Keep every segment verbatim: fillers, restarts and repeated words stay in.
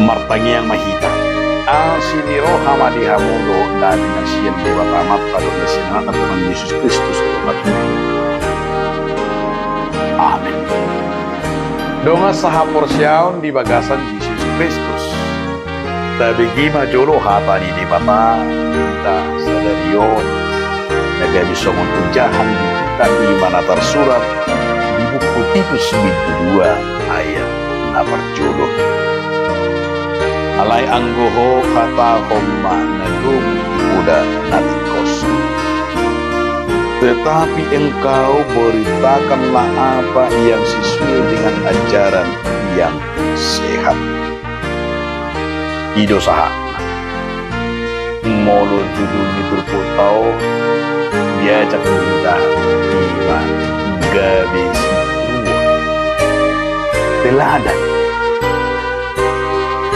Martangiang ma hita. Asi ni roha ma di hamu dohot daging na sian Debata Amanta dohot na sian Anakna Tuhan Jesus Kristus. Amen. Dongan sahaporseaon di bagasan Jesus Kristus. Tabege ma jolo hata ni Debata di hita sadari on, na gabe songon ojahan di hita, i ma na tarsurat di buku Titus bindu dua ayat na parjolo. Alai anggo ho, hatahon ma na domu poda na tingkos. Tetapi engkau beritakanlah apa yang sesuai dengan ajaran yang sehat. I do sahatna. Molo judul ni turpukta on diajak hita, i ma gabe sitiruon, teladan.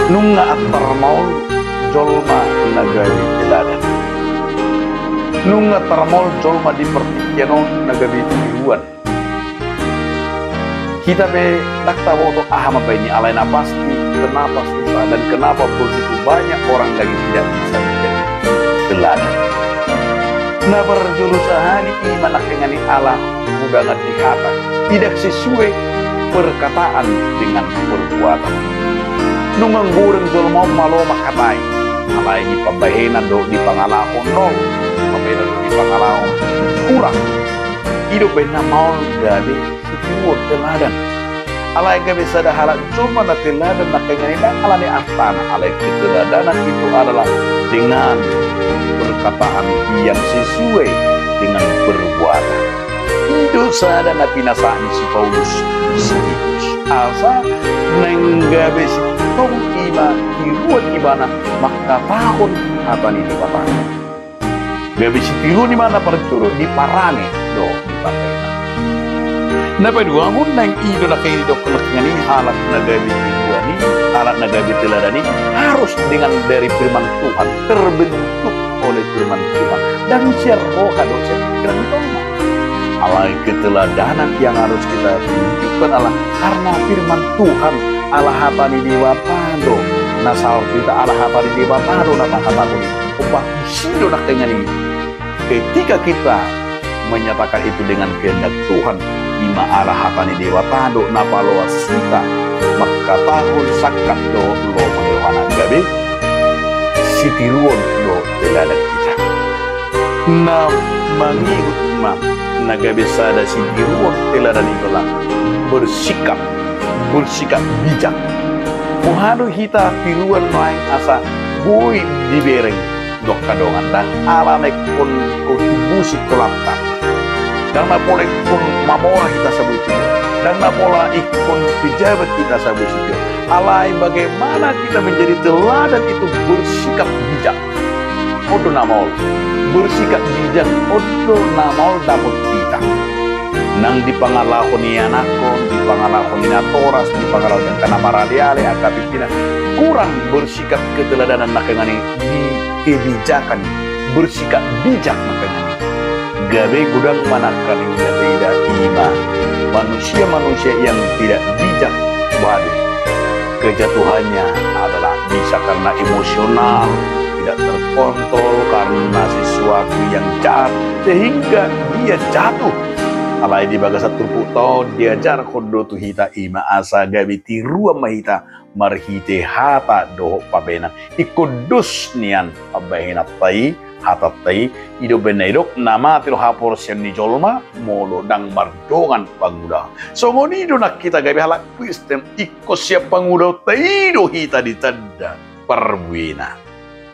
Nunga antar maol jolma na gabe teladan. Nunga antar maol jolma di partingkian on na gabe tiruan. Hita pe ndang taboto aha mambahen i, alai na pasti kenapa susah dan kenapa begitu banyak orang lagi tidak bisa menjadi teladan. Na parjolo sahali i ma nangkiningan i ala undangan di hata, tidak sesuai perkataan dengan perbuatan. Nunga godang jolma on malo mangkatai, alai di pambahenan dohot di pangalaho nol, pambahenan dohot di pangalaho kurang. I do umbahen na maol gabe sitiruon, teladan. Alai gabe sada halak jolma na teladan nangkiningan i ndang ala ni artana, alai keteladanan itu adalah dengan perkataan yang sesuai dengan perbuatan. I do sada na pinasahat ni si Paulus, si Titus. Asa naeng gabe sintong i ma tiruan ibana mangkatahon hata ni Debata. Gabe sitiruon i ma na parjolo di parange dohot di pambahenan. Na paduahon, naeng i do nangkiningan i, didok nangkiningan i, halak na gabe tiruan i, halak na gabe teladan i harus dengan dari firman Tuhan, terbentuk oleh firman Tuhan, ndang sian roha dohot sian pingkiran ni jolma. Alai keteladanan yang harus kita tunjukkan adalah karena firman Tuhan, ala hata ni Debata do na saor tu hita, ala hata ni Debata do na mangkatahon i. Umbahen disi do nangkiningan i, ketika kita menyatakan itu dengan kehendak Tuhan, i ma ala hata ni Debata do na paloas hita mangkatahon sangkap dohot lomo ni rohana, gabe sitiruon dohot teladan hita. Na mangihut ma na gabe sada sitiruon teladan i adalah bersikap, bersikap bijak. Boha do hita tiruan nuaeng asa boi dibereng? Dok angka dongan, ndang ala na ingkon ho tibusi holapta. Ndang na pola ingkon mamora hita saboi sitiruon. Ndang na pola ingkon pejabat hita saboi sitiruon. Alai bagaimana kita menjadi teladan itu bersikap bijak. On do na maol. Bersikap bijak on do na maol dapot hita. Nang di pangalaho ni anakhon, di pangalaho ni natoras, di pangalaho ni angka na maraleale, angka pimpinan, kurang bersikap keteladanan nangkiningan i di kebijakan, bersikap bijak nangkiningan i. Gabe godang ma nangkiningan i na taida, i ma manusia-manusia yang tidak bijak, waduh, kejatuhannya adalah bisa karena emosional, tidak terkontrol karena sesuatu yang jahat, sehingga dia jatuh. Alai di bagasan turpukta on diajarhon do tu hita i ma asa gabe tiruan ma hita marhite hata dohot pambahenan. Ingkon dos nian pambahenanta i, hatanta i, i do umbahen na didok na mate do haporseaon ni jolma molo ndang mardongan pangulaon. Songon i do nang hita gabe halak Kristen, ingkon sian pangulaonta i do hita ditanda parbuena.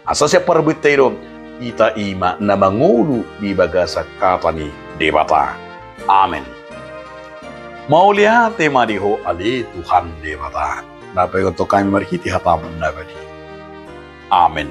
Asa sian parbuenta i do hita i ma na mangolu di bagasan hata ni Debata. Amen. Mauliate ma di Ho ale Tuhan Debata, na paihutihut hami marhite hataM na badia. Amen.